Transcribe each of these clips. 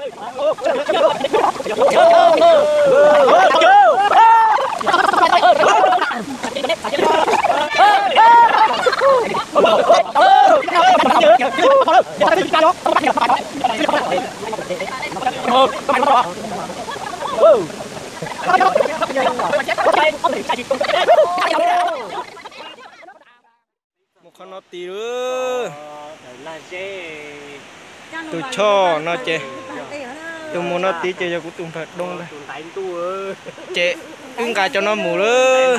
Mus qhov no tid lawm. Tus choj no ces, tus mus no tid ces yog kuv tus nplawg doo ntag. Ces wb nqa cov no mus lawm.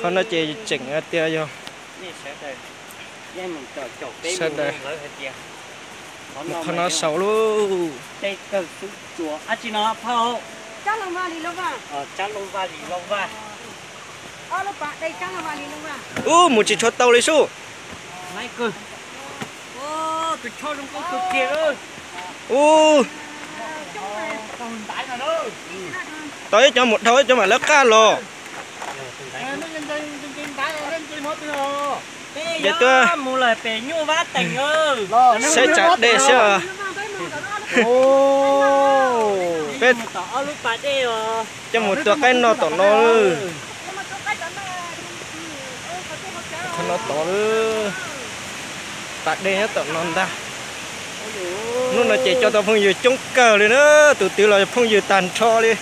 Qhov no ces tseem hais tias yog sawv daws mus qhov no saud lauj. Ub, mus tsis tshua tau li sub. Ub, tau ib cov mus dhau ib cov mam lawv qab los. Ces tuaj saib tsam dej xwb. Peb coj mus tua qaib noj tom no. Qhov no tod, pas dej nyob tom no ntag. Hnub no ces coj tau phooj ywg coob kawg li na, tus twg los phooj ywg tag nrho li.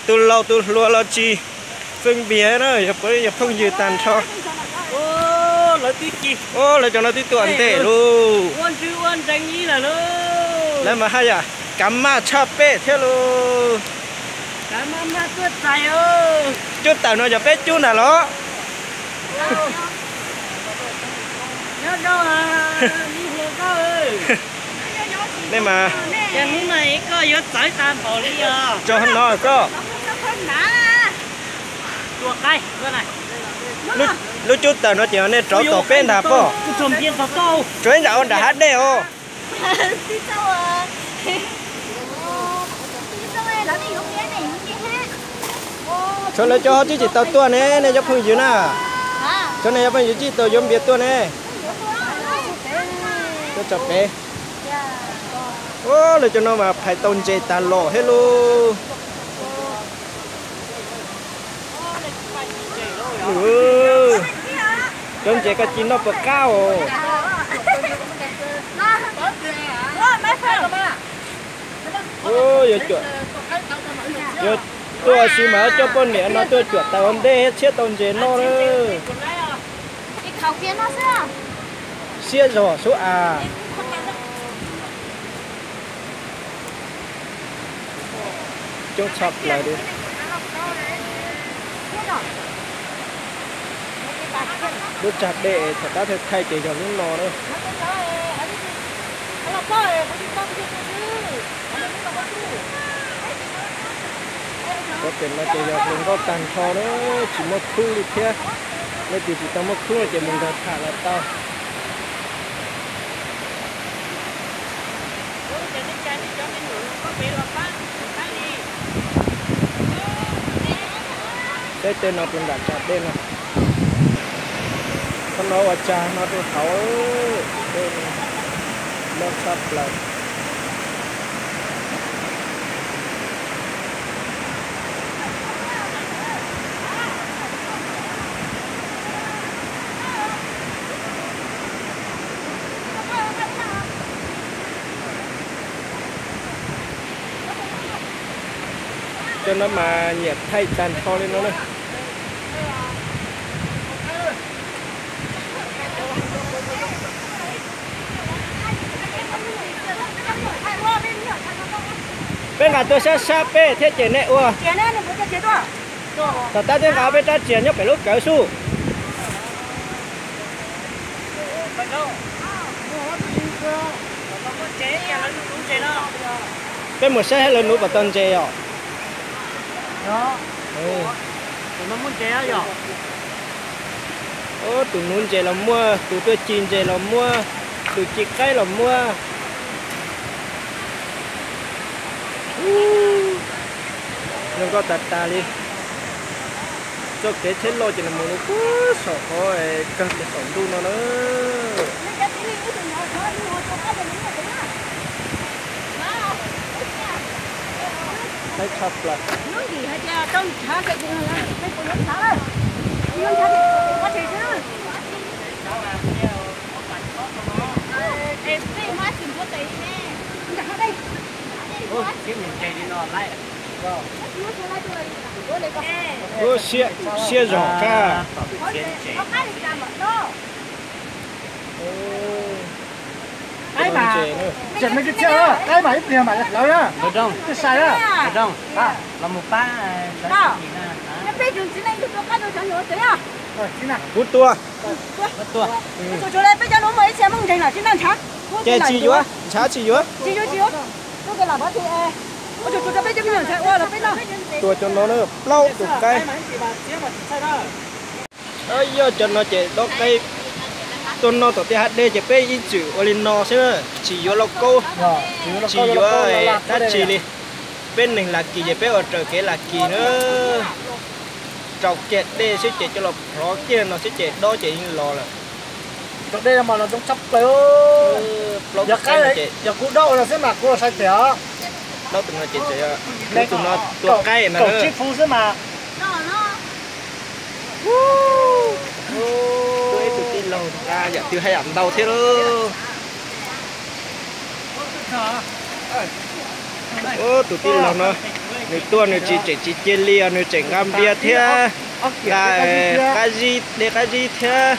Tus laus tus hluas los tsis feeb npias na, yog phooj ywg tag nrho. Lawv cov no twb tuaj ntej lauj. Lawv mas haj yam kav maj tshaj peb thiab lauj. Cub tawm no yog peb cub ntag los? Nej mas, tso no koj. Lub cub tawm no ces nej rauv tom peb ntag pob. Tsuav ib ntsam ua nram hav dej os. Tsuav lawv cov ho twb tsis tau tuaj ne, nej cov phooj ywg na. Tsuav nej cov phooj ywg tsis tau yuav npias tuaj ne. Tuaj tso pem. Ua lawv cov no mas phais tau ntses tag los thiab lauj. Cov ntses koj ci noj puas qab os. Yuav tuaj si mas coj poj niam no tuaj cuam taws ua ntej thiab tshiab tau ntses noj lawm. Siab zog sub as. Coob tshaj plaws li. Lub tsag dej thaum qab thaij thaij ces yog lub no na. Cov pem no ces yog hluas nkauj tag nrho na, tsis muaj khub li thiab. Leej twg tsis tau muaj khub no ces mus nrog tham los tau. Saib tej no rau nram tsag dej no. Qhov no ua tsag no rau hauv, dej loj tshaj plaws. Cov no mas nyiam thaij tag nrho li no na. Peb nqa tuaj sab sab peb thiab ces nej ua. Tom tab twb nqa peb rab riam nyob pem lub kawv xwb. Peb mus saib lawv nuv puas tau ntses os. Tus nuv ntses los muaj, tus tuaj ci ntses los muaj, tus ci qaib los muaj. Zoo nkauj tas tas li. Txoj kev tsheb loj ces nws mus rau puag saum qhov kawg kiag saum ntuj no na. Tshaj plaws. Ua siab, siab zog kab. Qaib mas, tseem no kib txhiaj, qaib mas ib pliag mam li hlawv na. Twb sai na. Los mus pab. Kuv tua. Peb cov no mus ib txhia meej ntseeg lawm tsis noj ntshav. Ces tsis yuav, ntshav tsis yuav. Tua cov no na, plaub tus qaib. Yog cov no ces dob qaib tuaj noj tom tej hav dej ces peb ib txwm ua li no xwb na, tsis yuav lauj kaub, tsis yuav dab tsi li. Peb neeg Las Kis ces peb ua raws kev Las Kis na. Rau kiag dej xwb ces coj los plhov kiag no xwb ces dob ces yeej los lawm. Cov dej no mas los zoo tshaj plaws. Yog kuv dob ua no xwb mas kuv los sai tiag. Dob tus no ces, tus no tua qaib no. Kaum tsib feeb xwb mas. Tus tij laug yam twg haj yam ntau thiab lauj. Tus tij laug no, nws tuaj nws tsis tseem tsis cia li os, nws tseem nqa npias thiab, nqa qab zib, dej qab zib thiab.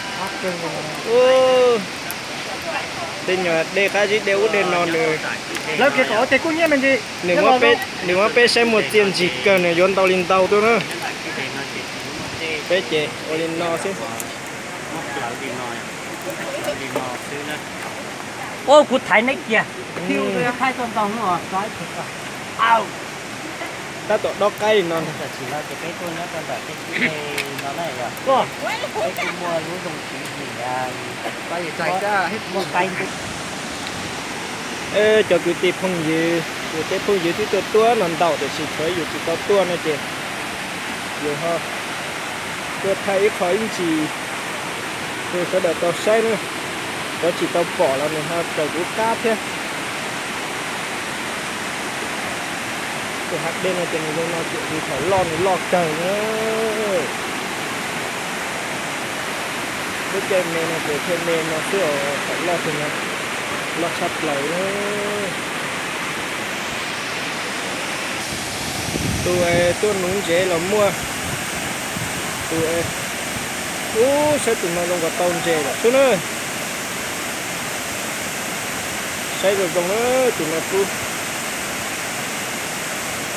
Tej nyuag dej qab zib dej ub dej no nws, nws muab peb saib muaj txiaj ntsig kawg, nws yuav ntau li ntau tuaj na. Peb ces ua li no xwb. Ua kuv thaiv neb kiag. Tab tom dob qaib li no. Cov kwv tij phooj ywg, yus tej phooj ywg twb tuaj tuaj no ntau tiam sis thaum yus tsis tau tuaj no ces yus ho tuaj thaij ib qho ib ntsis rau sawv daws tau saib na. Cov tsis tau pom los nws ho raws kuv qab thiab. Tus hav dej no ces nws zoo no ces thaum loj nws loj kawg na. Lub caij me no ces thiaj me no xwb os, thaum loj ces loj tshaj plaws na. Tus tuaj nuv ntses los muaj, tus, ub, saib tus no zoo nkaus tau ntses lawm xwb na. Saib zoo zoo na, tus no pub,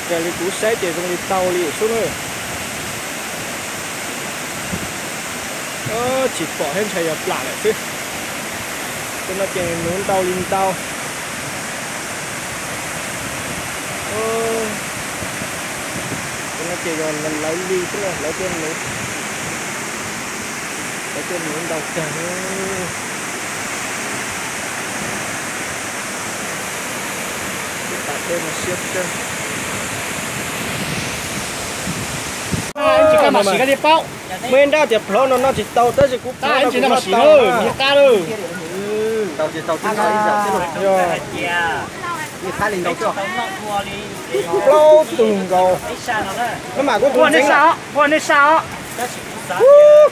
raws li kuv saib ces zoo li tau li xwb na. Tsis pom thiab ntshai yog plam lawm xwb. Tus no ces nuv ntau li ntau. Tus no ces yog lawv li xwb na, lawv tuaj nuv, lawv tuaj nuv ntau kawg. Tus tas dej no siab kawg. Muaj ib nrab tias plhov no noj tsis tau tab sis kuv plhov no kuv noj tau. Plaub tug nkaus. No mas kuv tus ntxeev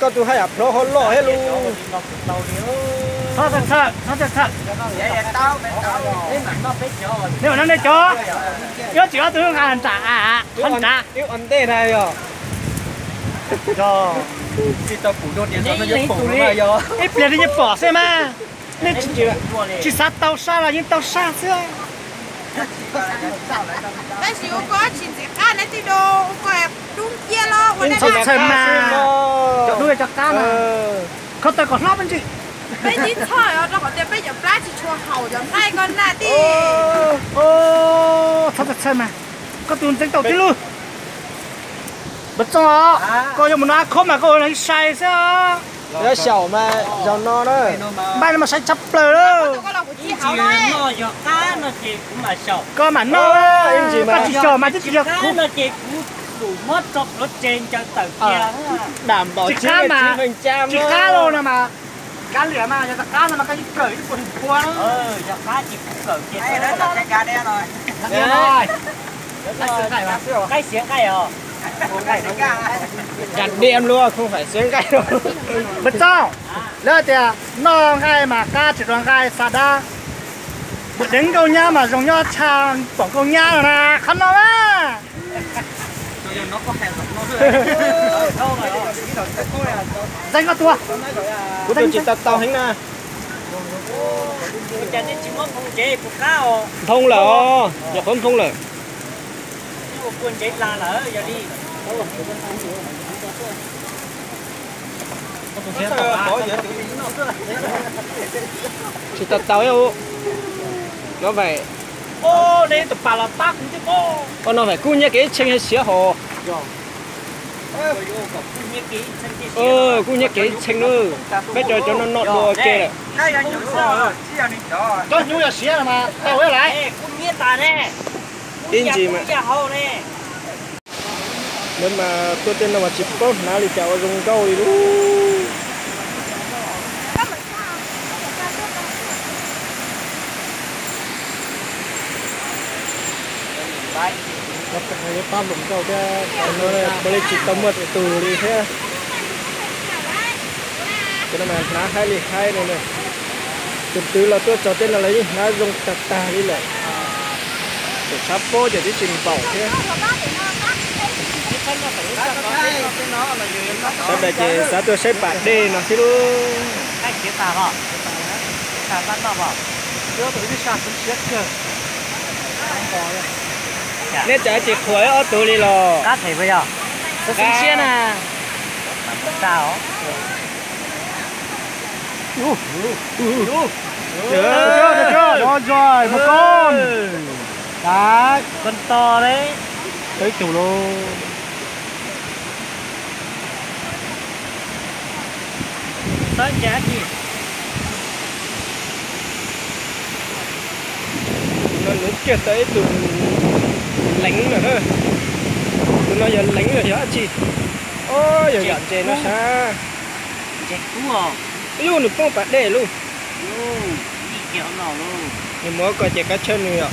koj tus haj yam plhov ho loj thiab lus. Nej ua no nej cov, nyob tsis ob tug nqa nram, qhov nrad. Ib pliag li yeej pom xwb mas. Nej tsis xav tau saj los yeej tau saj xwb. Tab sis ua koj tsis ntxim qab na, tej do ua koj dub nciab los ua txhob txhawj mas, cov dub cov qab na, khaub taw kom hlob me ntsis. Peb tib txhob rau qhov tias peb cov plab tsis tshua haum cov nqaij koj naj tij. Txhob txhawj mas, koj tus ntxeev tau tib lub. Npawg Txooj os, koj yuav mus noj ab khob mas koj ua li sai xwb os. Yuav xyaum mas zaum no na. Npaj no mas sai tshaj plaws lawm. Koj mam noj, koj tsis xyaum mas twb tsis yog kuv. Muab tso pluav tseg ncaws tawm kiag. Dam npaum tsis qab mas, tsis qab los no mas, kab liam mas yog tsis qab no mas koj yeej kawm ib puas pua na. Yog qab ces kuv kawm kiag. Qaib xiav nqaij os. Gà đen luôn không phải xiav nqaij đâu. Npawg Txooj, lawv tias noj nqaij mas qab tsis dua nqaij xa dab. Npawg deev nkauj nyab mas zoo nyob tshaj pom nkauj nyab no na, qhov no na. Ntxeev koj tua. Kuv tua tsis tau tau heev na. Nphoo lawm os, nyuam qhuav nphoo lawm. Tsis tau tau ib ub. No phải, no phải kub nyiab kev ib txheej siav hos. Kub nyiab kev ib txheej na. Peb cov cov no no dua ke lawm. Cov hnyuv yog siav mas tau lawm. Ib ntsis mas. Lawv mas tuaj tej no mas tsis paub hnav li cas ua zoo nkauj li lub. Yuav pab hluas nkauj thiab, puav leej tsis tau muaj tus li thiab. Cov no mas hnav haib li haib no na. Tus twg los tuaj txog tej no los yeej hnav zoo tag tag li lawm. Ces tshav pob ces twb tsis npaum thiab. Sawv daws ces xav tuaj saib pas dej no xwb lub. Neb tseem tsis qhuas ob tug li los? Siab na. Con to đấy. Tới chủ luôn. Tus no nws kiag tau ib tug leev lawm na. Tus no yog leev los yog dab tsi? Yog yom ntses no sab. Ib yug nws poob pas dej lauj. Nws muab ko ces kav tsij nws yom.